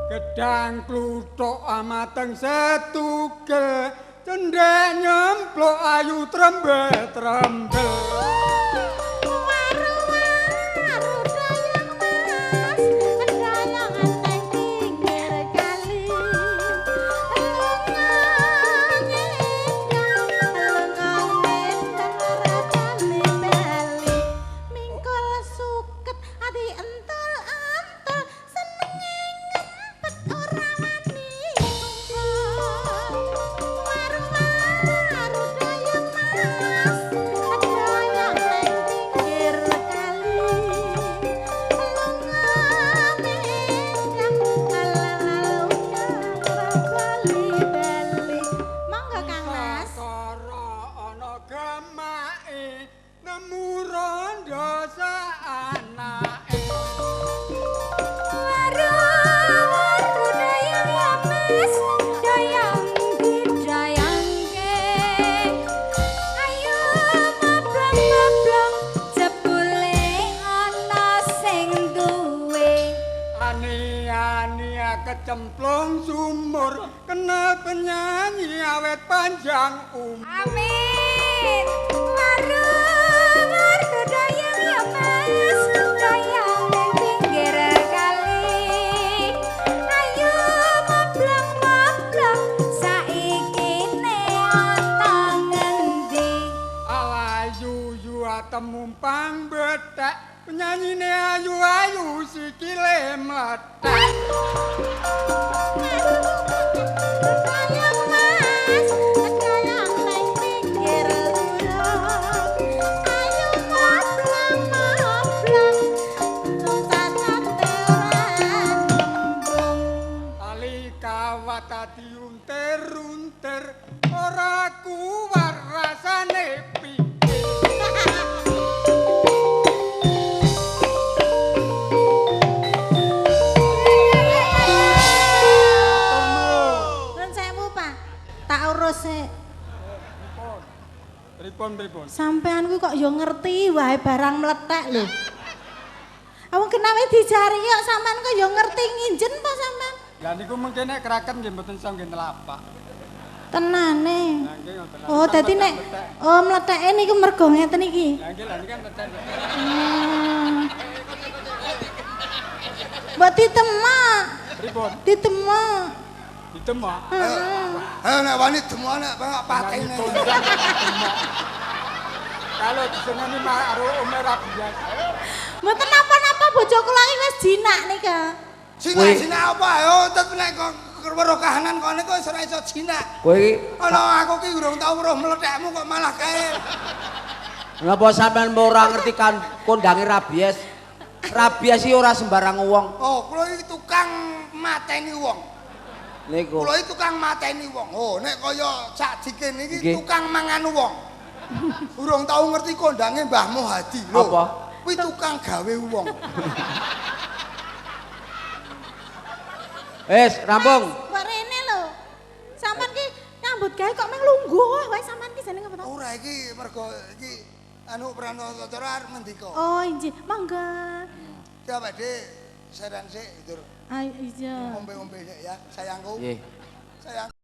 Gedang kluthuk amateng setugel, cendhek nyempluk ayu trembel-trembel. Kecemplung sumur kena penyanyi awet panjang umur. Amin. Waru waru dayang ya Mas, dayang nang pinggir kali. Ayo mablang mablang saiki ne ana ngendi. Alayu yu atemumpang bethek, penyanyine ayu-ayu sikile mlethek. Tali kawat diuntir-untir ora kuwat rasane pikir. Pripun pripun. Sampean kuwi kok ya ngerti wae barang mlethek lho. Awong kenawe dijari kok sampean kok ya ngerti nginjen apa sampean? Lah niku mengke nek kraken nggih mboten iso nggih telapak. Tenane. Lah nggih ngoten. Oh, dadi nek oh mletheke niku mergo ngeten iki. Lah nggih lah niki kan mlethek. Mbok ditemak. Pripun? Ditemak. Ditemak. Heeh. Nek wani demok nek patene. Kalau diseneni karo Ome Rabias. Mboten napa-napa bojo kula iki wis jinak nika. Jinak-jinak apa ayo tetep nek kok weruh kahanan kene kok ora iso jinak. Kowe iki ana aku ki urung tau weruh mlethekmu kok malah kae. Napa sampean ora ngerti kan kondange Rabies? Rabies iki ora sembarang wong. Oh, kula iki tukang mateni wong. Niku. Kula iki tukang mateni wong. Oh, nek kaya Cak Dikin iki tukang mangan wong. Urung tau ngerti kondange Mbah Mohadi lho. Apa? Kuwi tukang gawe wong. Wis, rampung. Mbok rene lho. Sampeyan ki nyambut gawe kok mung lungguh wae sampean ki jenenge apa to? Ora iki mergo iki anu Pranatacara arep ngendika. Oh, injih. Mangga. Ki awake dhewe seren sik, Dur. Ayo iya. Ngombe-ngombe sik ya, sayangku. Nggih. Sayang.